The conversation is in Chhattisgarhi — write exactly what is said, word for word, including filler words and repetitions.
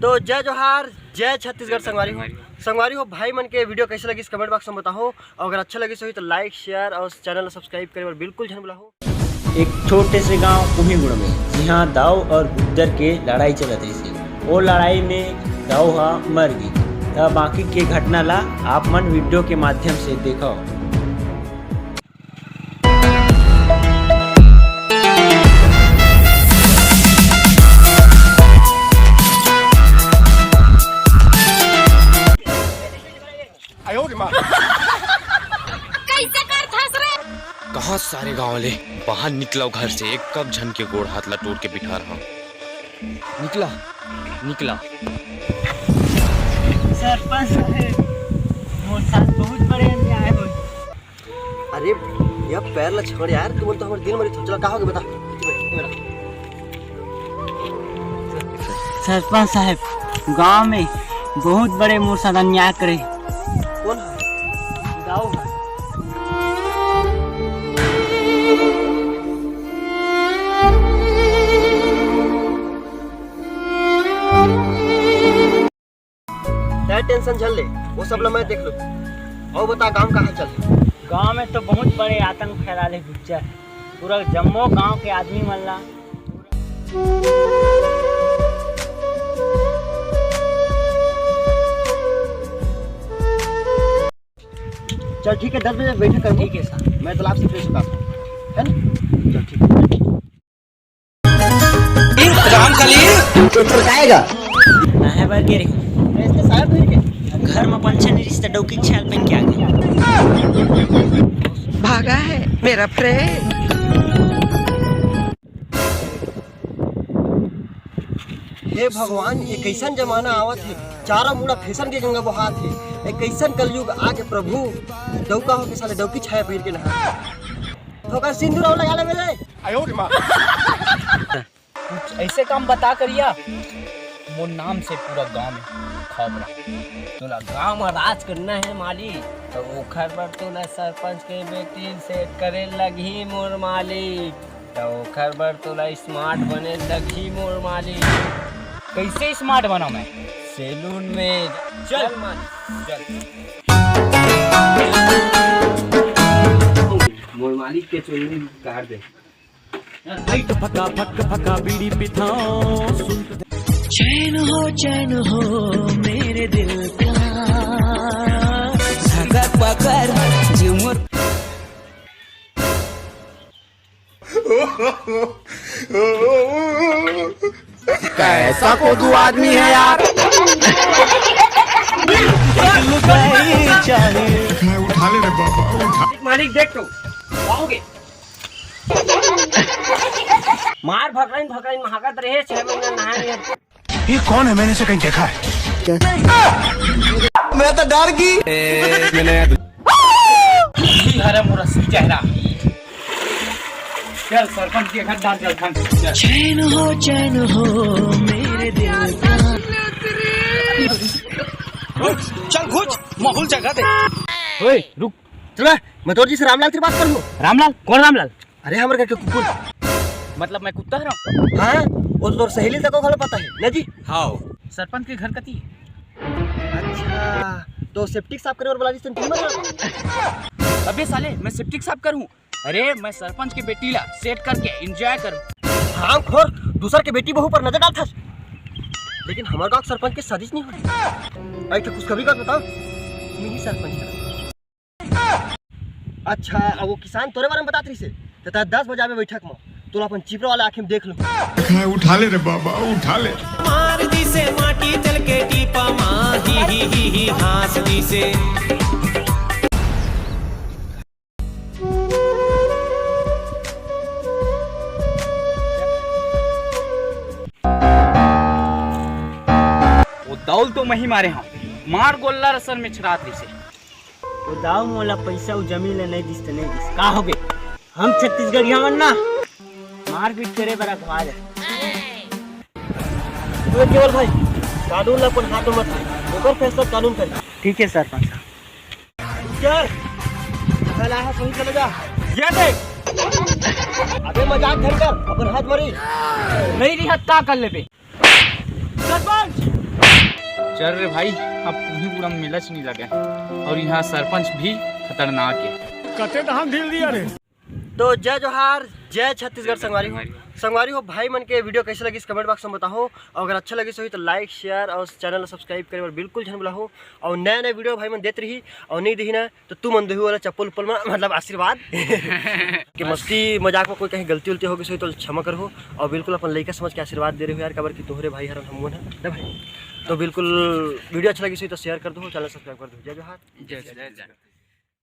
तो जय जोहार, जय छत्तीसगढ़ संगवारी हो। संगवारी हो, भाई मन के video कैसे लगिस comment box में बताओ, और अगर अच्छा लगिस होही तो like, share और channel subscribe करे बर बिल्कुल झन भुलाओ। एक छोटे से गांव उहीगुड़ में, जिहां दाऊ और गुज्जर के लड़ाई चलत रहिस हे। ओ लड़ाई में दाऊ ह मर गे। त बाकी के घटना ला आप मन video के माध्यम से देखव। कैसे करथस रे? कहाँ सारे गांव ले बाहर निकलव घर से, एक कब झन के गोड़ हाथ ला टोर के बिठा रहा। निकला, निकला। सरपंच साहेब, मोर साथ बहुत बड़े अन्याय होय। अरे, ये पैर ला छोड़ यार, तू बोल तो हमर दिल मरी, चला का होगे बता। सरपंच साहेब, गांव में बहुत बड़े मोर साथ अन्याय करे। कौन है? दाऊ है। तै tension झन ले, वो सब ला मैं देख लूँ। और बता, गांव कहाँ चल? गांव में तो बहुत बड़े आतंक फैला ले गुज्जर, पूरा जम्मो गांव के आदमी मन ला। चल ठीक है, दस बजे बैठक करबो। ठीक है सर। मैं तालाब से fresh होकर आता हूँ, है ना? चल ठीक है। राम कली। तो चुरकाएगा। नहाए बर गे रही हूँ। इसके साथ फिर के? घर में पंछी नहीं रिश्ता डौकी छाल पहन के आ गया। भागा है मेरा प्रेम। हे भगवान, ये कैसन जमाना आवत हे, चारों मुड़ा फैशन के गंगा बहात हे। ये कैसन कलयुग आ के प्रभु, डौका होके साले डौकी छाया पहिर के नहा। थोका सिंदूर और लगा ले मेरे। कुछ ऐसे काम बता करिया, मोर नाम से पूरा गांव में खबर। तोला गांव में राज करना है मालिक, तो ओखर बर तोला सरपंच के बेटी सेट करे लगही मोर मालिक, तो ओखर बर तोला smart बने लगही मोर मालिक। कैसे smart बनाऊं मैं? सैलून में। चल। चल मालिक, चल। मोर मालिक के चुन्नी काट दे। फक फका फक फका बीड़ी पिथाओ सुन। चैन हो चैन हो मेरे दिल का। धक पकड़ जुमुर। कैसा कोदू आदमी है यार। मैं उठा ले रे बाबा, उठा। मालिक देख तो आओगे। मार भकराइन भकराइन महागत रहे, छह महीना नहाए नहीं। ये कौन है? मैंने इसे कहीं देखा है। मैं तो डर गई। यही हरा मोरा चेहरा। चल सरपंच के घर डाल, चल। चैन हो चैन हो मेरे दिल का। चल घुस, माहौल जगा दे। ओए रुक। चला, मैं तोर जी से रामलाल से बात कर लूँ। रामलाल? कौन रामलाल? अरे, हमर घर के कुकुर। मतलब मैं कुत्ता हरौं? हाँ, वो तो तोर सहेली तक को घलो पता है ना जी। हाँ। सरपंच के घर कती? अच्छा, तो सेप्टिक साफ करे बर बला रहिस तेन तुमन ला? अबे साले, मैं सेप्टिक साफ करूँ? अरे, मैं सरपंच के बेटी ला सेट करके एंजॉय करूँ। हाँ, खोर, दूसर के बेटी बहू पर नजर डालथस। लेकिन हमर गाँव के सरपंच के शादी नहीं हो। ऐ तो खुशखबरी का बताओ, मैं ही सरपंच हरौं। अच्छा, अब वो किसान तोरे बारे में बतात रहिस हे, त तैं दस बजे आबे बैठक में, तोला अपन चिपरा वाला आँखी में देख लूँ। मैं उठा ले रे बाबा, उठा ले। मार दिसे माटी तेल के टीपा मा, ही, ही, ही, ही, हाँस दिसे। वो दौल तो मही मारे हूँ, मार गोल्ला रसन में छरात दिसे। वो दाऊ मोला पैसा अउ जमीन ले नहीं दिस त नहीं दिस। का होगे? हम छत्तीसगढ़िया मन ना मारपीट करे बर अखवा ले। तू केवल भाई, कानून ला अपन हाथ में मत ले। ओकर फैसला कानून करे। ठीक है सरपंच साहब। चल, पहला है सही चले जा। ये देख। अबे मजाक धर कर, अपन हाथ मारी। नहीं रही हत्ता कर लेबे। सरपंच, चल रे भाई, अब पूही पूरा मेला च नहीं लगे, और यहाँ सरपंच भी खतरनाक है। कते दहन ढील दिया रे। तो जय जोहार, जय छत्तीसगढ़ संगवारी हो। संगवारी हो, भाई मन के वीडियो कैसे लगिस कमेंट बॉक्स में बताओ, और अगर अच्छा लगिस होही तो लाइक, शेयर और चैनल सब्सक्राइब करे बर बिल्कुल झन भुलाहो। और नया नया वीडियो भाई मन देत रही, और नहीं दिही ना तो तू मन देहू वाला चप्पल उप्पल में, मतलब आशीर्वाद। कि मस्ती मजाक में कोई कहीं गलती उलती हो गई होही तो क्षमा करहो, और बिल्कुल अपन लइका समझ के आशीर्वाद दे रहे हो यार, काबर कि तोहरे भाई हरन हम है ना भाई। तो बिल्कुल वीडियो अच्छा लगिस होही तो शेयर कर दो, चैनल सब्सक्राइब कर दो। जय जोहार। जय जय जय।